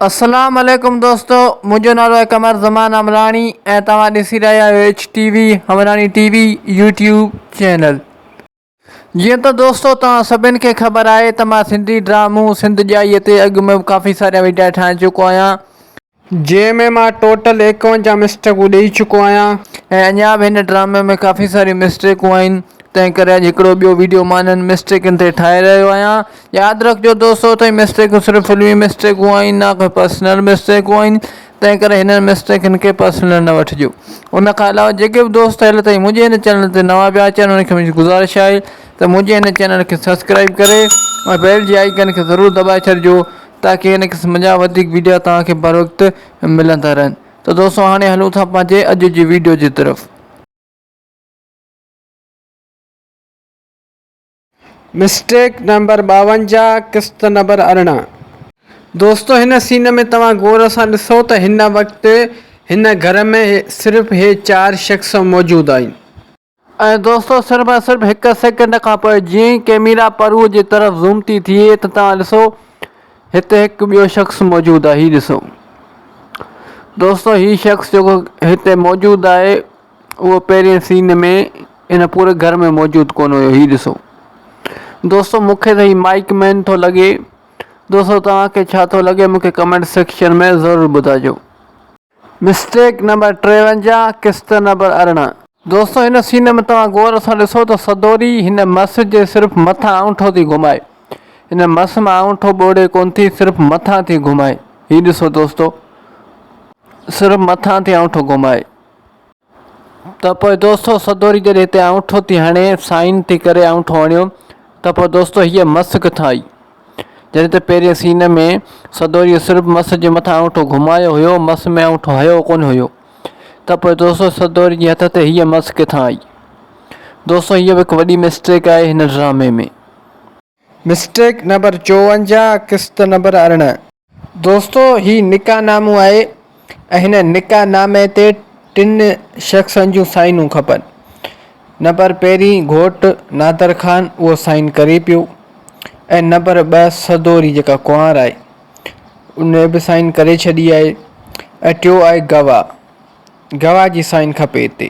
السلام عليڪم دوستو منهنجو نالو آهي قمر زمان عمراڻي ۽ توهان ڏسي رهيا آهيو H T V Amrani T V YouTube channel. جيئن ته دوستو توهان سڀن کي خبر آهي ته مان سنڌي ڊرامو سنڌ ڄائي تي اڳ ۾ به ڪافي ساريا ويڊيا ٺاهي چڪو آهيان. جنهن ۾ مان ٽوٽل ايڪونجاهه مسٽيڪون ڏئي چڪو آهيان. ۽ اڃا به هن ڊرامي ۾ ڪافي ساريون مسٽيڪون آهن تنهن ڪري اڄ هڪڙو ٻيو ويڊيو مان انهن مسٽيڪن تي ٺاهي رهيو آهيان ياد رکجو دوستو ته هي مسٽيڪون صرف فلمي مسٽيڪون آهن نه ڪو پرسنل مسٽيڪون آهن تنهن ڪري هنن مسٽيڪن کي پرسنل نه وٺجو ان کان علاوه جيڪي به دوست هيل تائين منهنجي هن چينل تي نوان پيا اچن انهن کي منهنجي گذارش آهي ته منهنجي هن چينل کي سبسڪرائب ڪري ۽ بيل جي آئيڪن کي ضرور دٻائي ڇڏجو تاڪه ان قسم جا وڌيڪ وڊيا توهان کي بروقت ملندا رهن ته دوستو هاڻي هلون ٿا پنهنجي اڄ جي وڊيو جي طرف. مسٽيڪ نمبر 52 قسط نمبر 18. دوستو هن سين ۾ توهان غور سان ڏسو ته هن وقت هن گهر ۾ صرف هي چار شخص موجود آهن. ۽ دوستو صرف ۽ صرف هڪ سيڪنڊ کان پوء جيئن ئي ڪيميرا پروء جي طرف زوم ٿي ٿئي ته توهان ڏسو هتي هڪ ٻيو شخص موجود آهي هي ڏسو دوستو هي شخص جيڪو هتي موجود آهي اهو پهرين سين ۾ ان پوري گهر ۾ موجود ڪونه هيو هي ڏسو دوستو مونکي ته هي مائڪ مين ٿو لڳي دوستو توهان کي ڇا ٿو لڳي مونکي ڪمينٽ سيڪشن ۾ ضرور ٻڌائجو. مسٽيڪ نمبر 53 قسط نمبر 18. دوستو هن سين ۾ توهان غور سان ڏسو ته سدوري هن مس جي صرف مٿان آڱوٺو ٿي گهمائي هن مس مان آڱوٺو ٻوڙي ڪونه ٿي صرف مٿان ٿي گهمائي هي ڏسو دوستو صرف مٿان ٿي آڱوٺو گهمائي ته پوء دوستو سدوري جڏهن هتي آڱوٺو ٿي هڻي سائن ٿي ڪري آڱوٺو هڻيو ته پوء دوستو هيء مس ڪٿان آئي؟ جڏهن ته پهرين سين ۾ سدوريء صرف مس جي مٿان آڱوٺو گهمايو هيو، مس ۾ آڱوٺو هنيو ڪونه هيو ته پوء دوستو سدوري جي هٿ تي هيء مس ڪٿان آئي؟ دوستو هيء به هڪ وڏي مسٽيڪ آهي هن ڊرامي ۾. مسٽيڪ نمبر 54 قسط نمبر 18. دوستو هي نڪاح نامو آهي ۽ هن نڪاح نامي تي ٽن شخصن جون سائنون کپن. نمبر پهرين گهوٽ نادر خان اهو سائن ڪري پيو ۽ نمبر 2 سدوري جيڪا ڪنوار آهي ان به سائن ڪري ڇڏي آهي ۽ ٽيو آهي گواهه گواهه جي سائن کپي هتي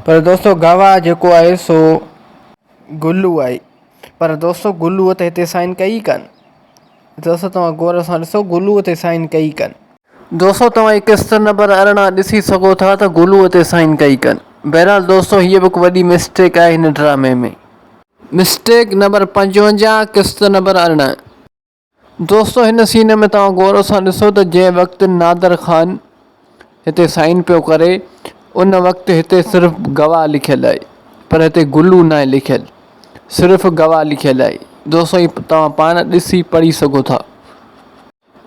پر دوستو گواهه جيڪو آهي سو گلو آهي پر دوستو گلوء ته هتي سائن ڪئي ئي ڪانه. دوستو توهان غور سان ڏسو گلوء تي سائن ڪئي ڪن. دوستو توهان هي قسط نمبر 18 ڏسي سگهو ٿا ته گلوء تي سائن ڪئي ڪن. بهرحال دوستو هيء به هڪ وڏي مسٽيڪ آهي هن ڊرامي ۾. مسٽيڪ نمبر 55 قسط نمبر 18. دوستو هن سين ۾ توهان غور سان ڏسو ته جنهن وقت نادر خان هتي سائن پيو ڪري ان وقت هتي صرف گواهه لکيل آهي پر هتي گلو ناهي لکيل صرف گواهه لکيل آهي دوستو هي توهان پاڻ ڏسي پڙهي سگهو ٿا.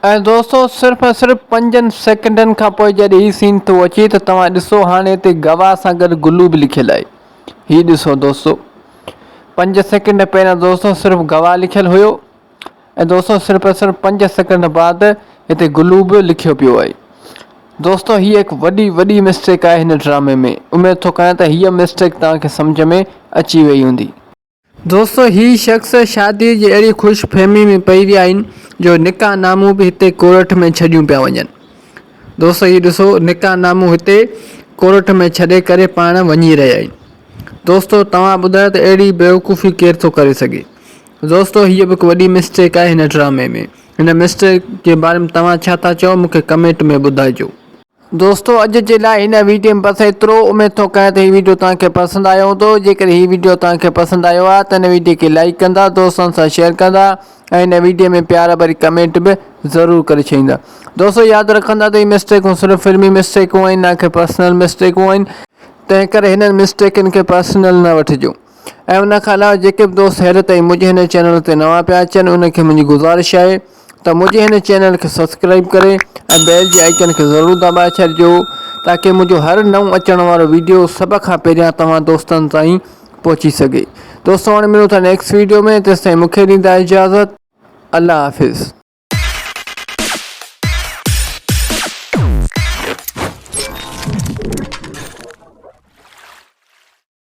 ۽ دوستو صرف ۽ صرف پنجن سيڪنڊن کان پوء جڏهن هي سين ٿو اچي ته توهان ڏسو هاڻي هتي گواهه سان گڏ گلو به لکيل آهي هي ڏسو دوستو پنج سيڪنڊ پهريان دوستو صرف گواهه لکيل هيو ۽ دوستو صرف ۽ صرف پنج سيڪنڊ بعد هتي گلو به لکيو پيو آهي دوستو هي هڪ وڏي وڏي مسٽيڪ آهي هن ڊرامي ۾ اميد ٿو ڪيان ته هيء مسٽيڪ توهان کي سمجهه ۾ اچي وئي هوندي. دوستو هي شخص شادي جي اهڙي خوش فهمي ۾ پئي ويا آهن جو نڪاح نامو به هتي ڪورٽ ۾ ڇڏيون پيا وڃن دوستو هي ڏسو نڪاح نامو هتي ڪورٽ ۾ ڇڏي ڪري پاڻ وڃي رهيا آهن دوستو توهان ٻڌايو ته اهڙي بيوقوفي ڪير ٿو ڪري سگهي دوستو هيء به هڪ وڏي مسٽيڪ آهي هن ڊرامي ۾ هن مسٽيڪ جي باري ۾ توهان ڇا ٿا چئو مونکي ڪمينٽ ۾ ٻڌائجو. دوستو اڄ جي لاء هن ويڊيو ۾ بس ايترو اميد ٿو ڪيان ته هي ويڊيو توهان کي پسند آيو هوندو جيڪڏهن هي ويڊيو توهان کي پسند آيو آهي ته هن ويڊيو کي لائيڪ ڪندا دوستن سان شيئر ڪندا ۽ هن ويڊيو ۾ پيار ڀري ڪمينٽ به ضرور ڪري ڇڏيندا دوستو ياد رکندا ته هي مسٽيڪون صرف فلمي مسٽيڪون آهن نه ڪي پرسنل مسٽيڪون آهن تنهن ڪري هنن مسٽيڪن کي پرسنل نه وٺجو. ۽ ان کان علاوه جيڪي به دوست هيل تائين منهنجي هن چينل تي نوان پيا اچن انهن کي منهنجي گذارش آهي ته منهنجي هن چينل کي سبسڪرائب ڪري ۽ بيل جي آئيڪن کي ضرور دٻائي ڇڏجو تاڪي منهنجو هر نئون اچڻ وارو ويڊيو سڀ کان پهريان توهان دوستن تائين پهچي سگهي دوستو هاڻي ملون ٿا نيڪسٽ ويڊيو ۾ تيستائين مونکي ڏيندا اجازت الله حافظ.